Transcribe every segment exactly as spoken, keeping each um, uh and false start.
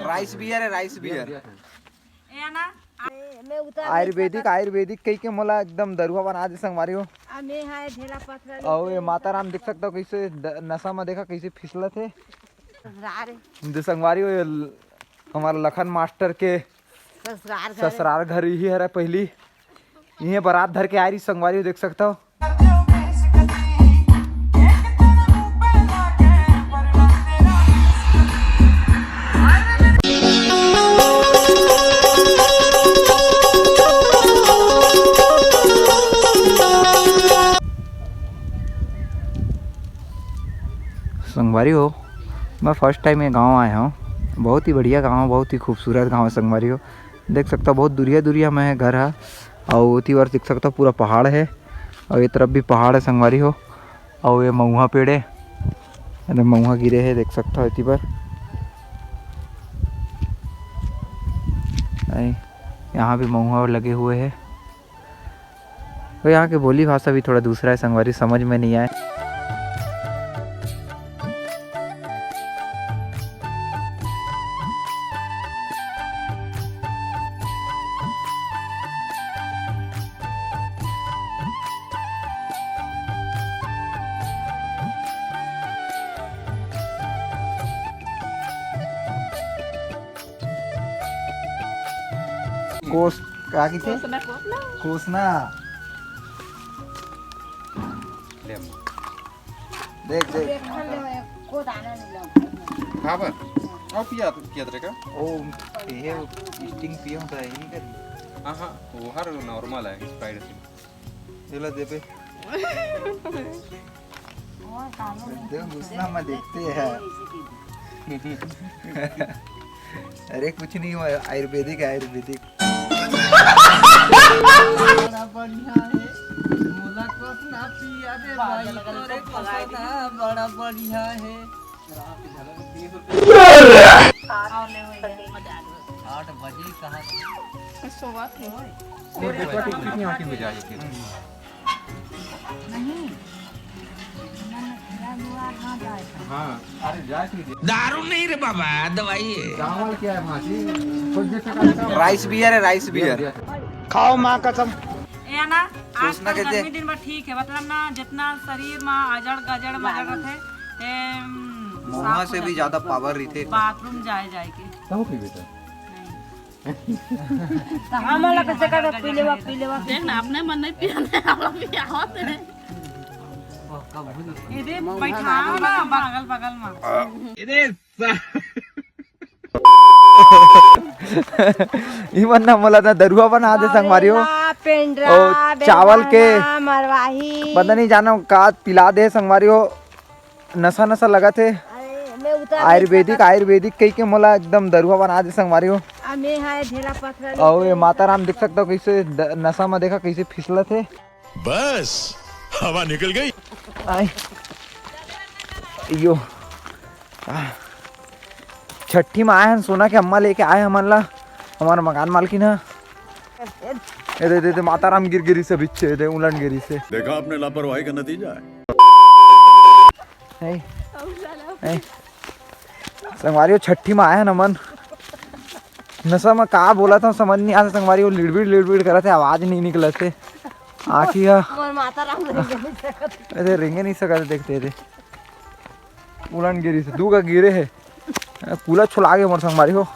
Rice beer है, rice beer. ए ना, आयुर्वेदिक, आयुर्वेदिक कह के मोला एकदम दरुहा बना दे संगवारी हो। अउ ये माता राम देख सकता हो कैसे द-, नशा में देखा कैसे फिसलत है। ससुरार है। दे संगवारी हो, ये ल-, हमारे लखन मास्टर के ससुरार घर है। ससुरार घर यही हरा पहली। इहे बारात धर के आ रही संगवारी हो, देख सकता हो। संगवारी हो, मैं फर्स्ट टाइम ये गांव आया हूँ। बहुत ही बढ़िया गांव, बहुत ही खूबसूरत गांव है संगवारी हो। देख सकता हो बहुत दुरिया दुरिया में है घर है। अउ ओती बर देख सकता हो पूरा पहाड़ है। अउ ये तरफ भी पहाड़ है संगवारी हो। अउ ये महुआ पेड़ है, अरे महुआ गिरे है, देख सकता हो एती बर। आई, यहाँ भी महुआ लगे हुए है। तो यहाँ के बोली भाषा भी थोड़ा दूसरा है संगवारी, समझ में नहीं आए। कोस, का किथे? कोसना, कोसना। कोसना। ले अम्मा। देख, देख। देखल लो, एको दाना नहीं लगा। खाबर? और पिया, पिया तेरे का? ओ, ये स्टिंग पियो तो ये नहीं करी। हाँ, हाँ, वो हर नॉर्मल है, स्प्राइट से। चलो दे पे। दे, घुसना मैं देखते हैं। अरे कुछ नहीं हुआ, आयुर्वेदिक है, आयुर्वेदिक। बड़ा बढ़िया है, मोला कोसना पिया दे भाई, तोरे कोसना बड़ा बढ़िया है। आठ बजे कहाँ? सोवा थे। नहीं, बेटा, कितनी आँखें में जाए के? नहीं। हाँ, अरे जाए के दे। दारू नहीं रे बाबा, दवाई है। चावल क्या है, मासी? राइस बियर है, राइस बियर। खाओ माँ कसम। ए ना, सोचना आजकल कैसे? गर्मी दिन में ठीक है, मतलब ना, जितना शरीर में अजड़ गजड़ मजड़ रहते, ते, हम्म, महुआ साफ हो से भी जाते। ज्यादा पावर रहिथे। बाथरूम जाए, जाए के। तब पीबे तो? नहीं। तो हम वाला कैसे कर पी लेवा, पी लेवा। देख ना, अपने मन नहीं पिया, नहीं, हम लोग भी आवत है। ये दे, बैठा ना, बगल, बगल में। ये दे, सा- ई मन ना मोला ना दरुहा बना दे संगवारी हो। ना, पेंड्रा, ओ, चावल के बेलदाना, मरवाही। पता नहीं जानो का पिला दे संगवारी हो, नशा नशा लगत हे। अरे, मैं उतार नहीं आयुर्वेदिक, सकत। आयुर्वेदिक कह के मोला एकदम दरुहा बना दे संगवारी हो। आ, मैं है ढेला पथरा अउ ये लेके माता राम देख सकता हो कैसे द-, नशा में देखा कैसे फिसलत हे। बस, हवा निकल गई। आय। यो। आ। छट्ठी में आए हन, सोना के अम्मा लेके आए हमन ला, हमार मकान मालकिन ह। ए दे, दे, दे, माता राम गिर गिरी से बिच्छे, दे, उलट गिरी से। देखा आपने लापरवाही का नतीजा है। ए, ए, संगवारी हो, छट्ठी में आए हन हमन। नशा में का बोलत हंव समझ नहीं आत हे संगवारी हो, लिड़बिड़ लिड़बिड़ करत हे, आवाज नहीं निकलत हे। आँखी ह मोर माता राम रेंगे नहीं सकत। अरे रेंगे नहीं सकत, देखते थे उलन गिरी से दू का गिरे हे। पूला छुला गे मोर संगवारी हो।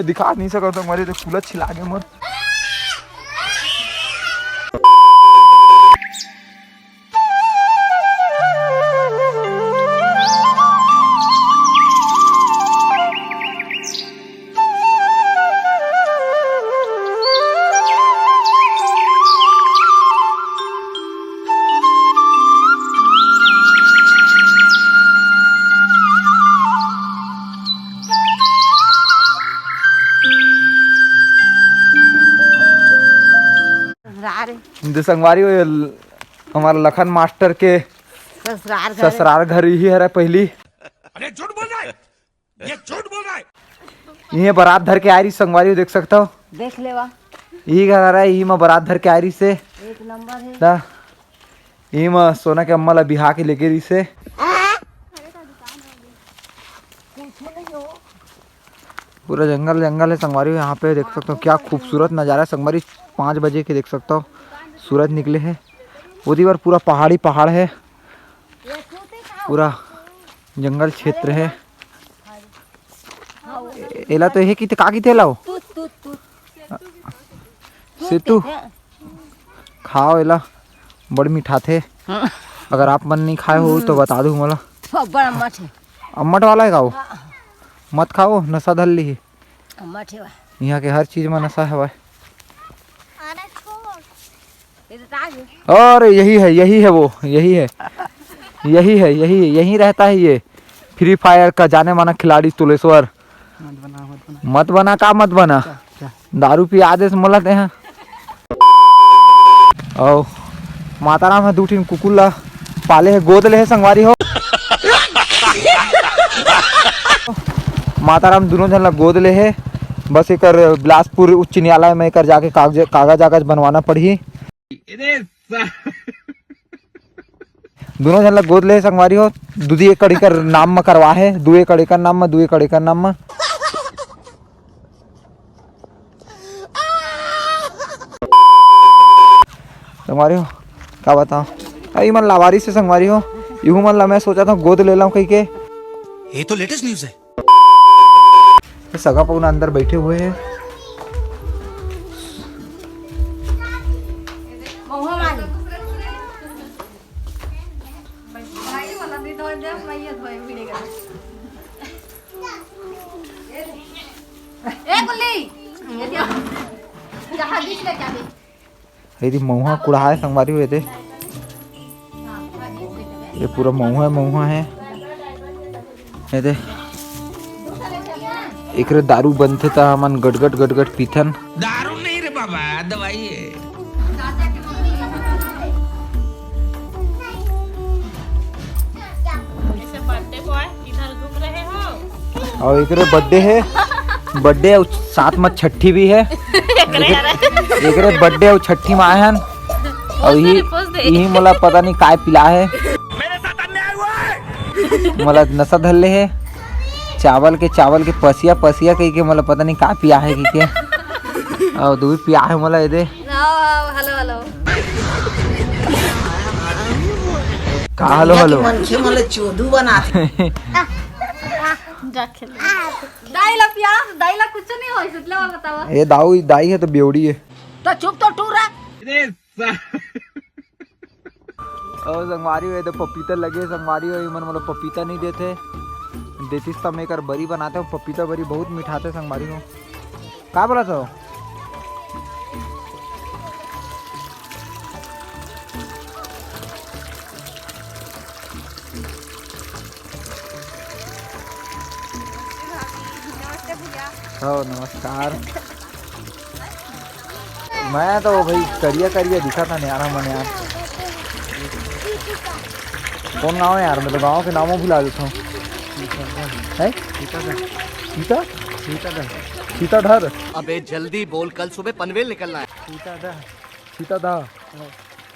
दिखा नहीं सकत संगवारी, देख पूला छिला गे मोर। ससुरार है। दे संगवारी हो, ये ल-, हमार लखन मास्टर के ससुरार घर है। ससुरार घर यही हरा पहली। अरे झूठ बोल रहा है, ये झूठ बोल रहा है। इहे बारात धर के आ रही संगवारी हो, देख सकता हो। देख लेवा। यही घर हरा, यही में बारात धर के आ रही से। एक नंबर है। दा। एमा सोना के अम्मा ला बिहा के लेगे रिसे। पूरा जंगल जंगल है संगवारी हो। यहाँ पे देख सकते हो क्या खूबसूरत नज़ारा है संगवारी। पाँच बजे के देख सकते हो सूरज निकले है। उदी बार पूरा पहाड़ी पहाड़ है, पूरा जंगल क्षेत्र है। ए-, एला तो यही किते का किते लाओ? तूत, तूत, तूत। सेतु। खाओ एला, बड़ मिठाथे। हाँ। अगर आप मन नहीं खाए हो तो बता दो मोला। बड़ा अम्मट है। अम्मट वाला है का वो? हाँ। मत खाओ, नशा धर ली। अम्मट है। यहाँ के हर चीज में नशा है भाई। अरे छोड़। अरे यही है, यही है वो, यही है, यही है, यही, यही रहता है ये फ्री फायर का जाने माना खिलाड़ी तुलेश्वर। मत बना, मत बना। मत बना का मत बना? क्या, क्या? दारू पिया देस मोला तेहा। औ माताराम ह दू ठिन कुकुर ला पाले हे, गोद ले हे संगवारी हो। माताराम दोनों झन ला गोद ले हे। बस एकर बिलासपुर उच्च न्यायालय में एकर जाके कागज, कागज आगज बनवाना पड़ही। दोनों झन ला गोद ले संगवारी हो, दू एकड़ एकर नाम म करवा हे, दू एकड़ एकर नाम म, दू एकड़ एकर नाम म। संगवारी हो, का बताओ, अई मन लावारिस हे संगवारी हो, इहू मन ला मैं सोचा था गोद ले लाऊं कही के। ये तो लेटेस्ट न्यूज़ है। ये सगा पगना अंदर बैठे हुए हैं। ए गुल्ली, ये दिया। जहां बीच ले जाबे। एदे मउहा कुढ़ाए संगवारी हो एदे। ये पूरा मउहा, मउहा है। एदे एकरे दारू बनथे त हमन गटगट गटगट पीथन। दारू नहीं रे बाबा, दवाई है। इसे बर्थडे बॉय इधर घूम रहे हो। अउ एकरे बर्थडे है, बर्थडे अउ साथ में छठी भी है। एकरे बर्थडे अउ छठी में आए हन। अउ इही, इही मोला पता नहीं काय पिला है। मोला नशा धर ले है। चावल के, चावल के पसिया, पसिया कह के मोला पता नहीं का पिया है कह के। अउ दूध पिया है मोला एदे। Hello, hello. का हेलो, हेलो? मनखे मन ल चोदू बनाथे। जा खेल। दाई ला पिया, दाई ला कुछ नहीं होय, सुतले वाला बतावा। ए दाऊ, ई दाई है तो बेवड़ी है। तो चुप तो टूरा। ओ संगवारी हो, ये तो पपीता लगे संगवारी हो, इमन मोला पपीता नहीं देथे। देतिस त मैं एकर बरी बनाते हूँ, पपीता बरी बहुत मिठाथे संगवारी हो। का बोलत हो? नमस्ते भैया। हो, नमस्कार। मैं तो भाई करिया करिया दिखा था यार, हमन यार। कौन गाँव है यार? मैं तो गाँव के नामों भुला देता हूँ। है? सीता? सीताधर। सीताधर। अबे जल्दी बोल, कल सुबह पनवेल निकलना है। सीताधर। सीताधर। हाँ।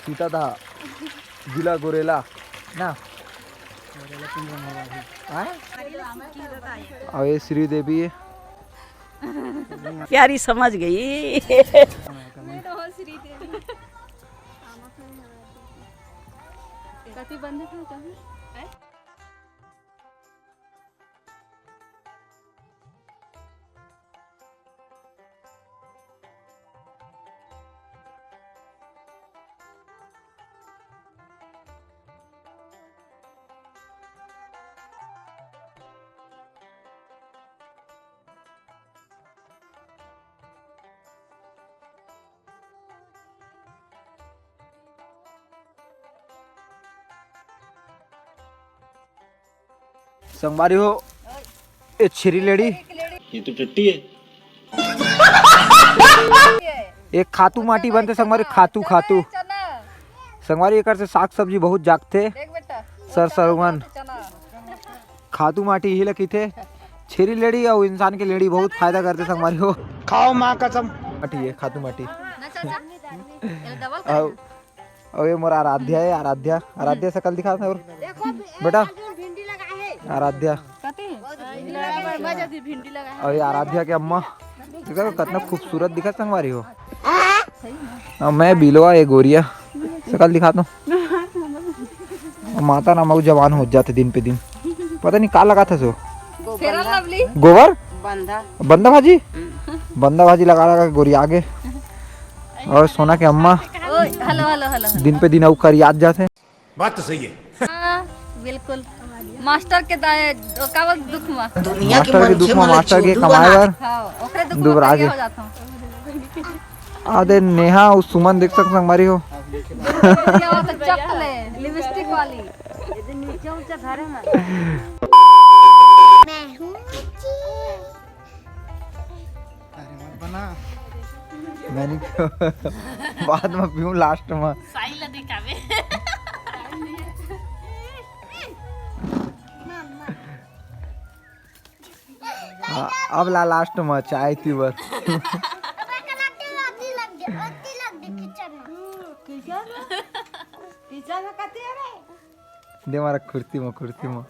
सीताधर। जिला गोरेला ना। हाँ? अउ ये श्रीदेवी। प्यारी समझ गई। कति बंधे थे कभी? संगवारी हो, ए छेरी लेड़ी। ये तो टट्टी है। एक खातू माटी बनथे संगवारी, खातू, खातू। संगवारी एकर से साग सब्जी बहुत जागथे। सर सरवन। खातू माटी इही ला कहिथे। छेरी लेड़ी अउ इंसान के लेड़ी बहुत फायदा करथे संगवारी हो। खाओ माँ कसम। माटी है, खातू माटी। अउ अउ ये मोर आराध्या हे, आराध्या, आराध्या सकल दिखा और देखो, बेटा। भिंडी लगा है। आराध्या। कति? भिंडी लगा है। अउ ये आराध्या के अम्मा। देखो कतना खूबसूरत दिखत संगवारी हो। अउ मैं बिलवा, ये गोरिया। सकल दिखा तो। माता ना मऊ जवान हो जाथे दिन पे दिन। पता नहीं का लगाथस वो। Fair and Lovely। गोबर? बंदा। बंदा भाजी? बंदा भाजी लगा लगा के गोरिया आगे। अउ सोना के अम्मा। ओ, hello, hello, hello। दिन पे दिन अउ करियात जाथे। बात तो सही है। हाँ, बिल्कुल। मास्टर के दाए, ओ, का बोल, दुख मा। मास्टर के दुख मा, मास्टर के कमाए बर। हाँ, ओकरे दुख मा दुबरा करिया आगे। हो जात हूँ। आदे नेहा अउ सुमन देख सक संगवारी हो। क्या बात है, चपले, lipstick वाली। मैं हूँ। अरे मत बना। मैं नहीं पीऊँ। बाद में पीऊँ last में। साई ला दिखावे। हाँ, अब ला last में चाय पीबर। किचन में कति है रे? दे मारा खुर्ती में, खुर्ती में।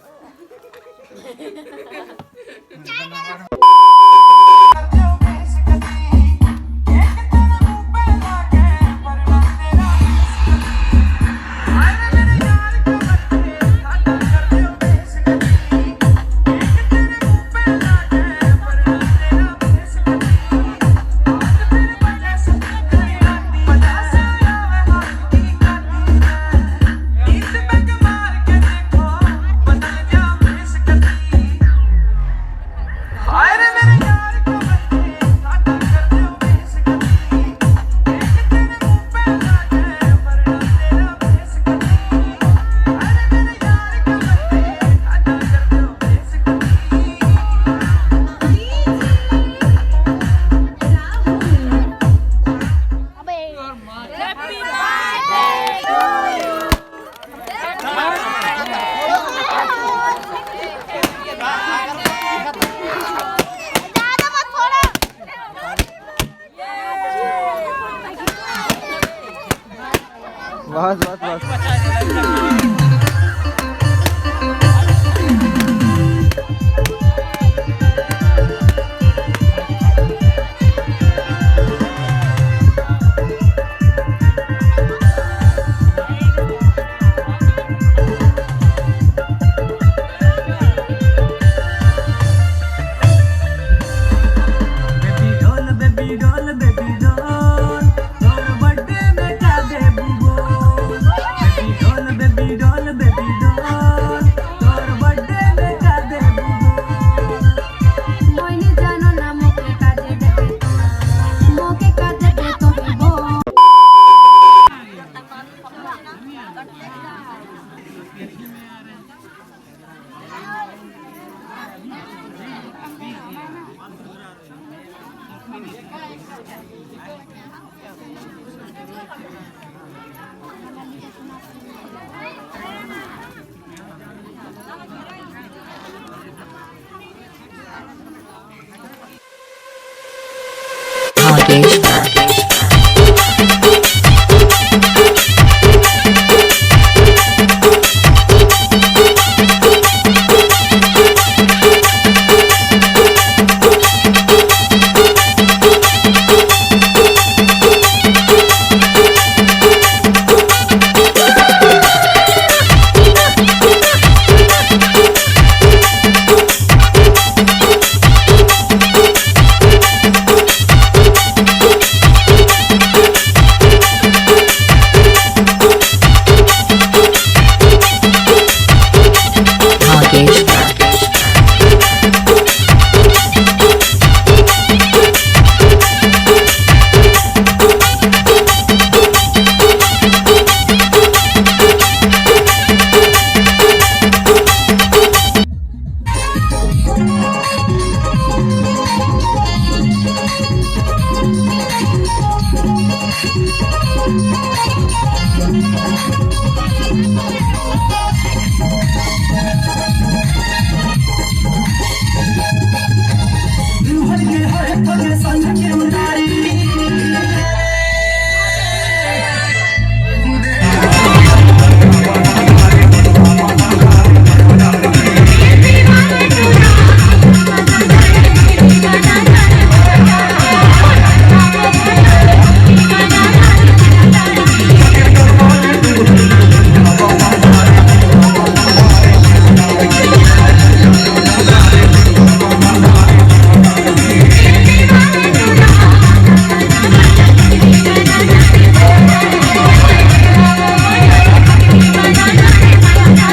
बस, बस, बस।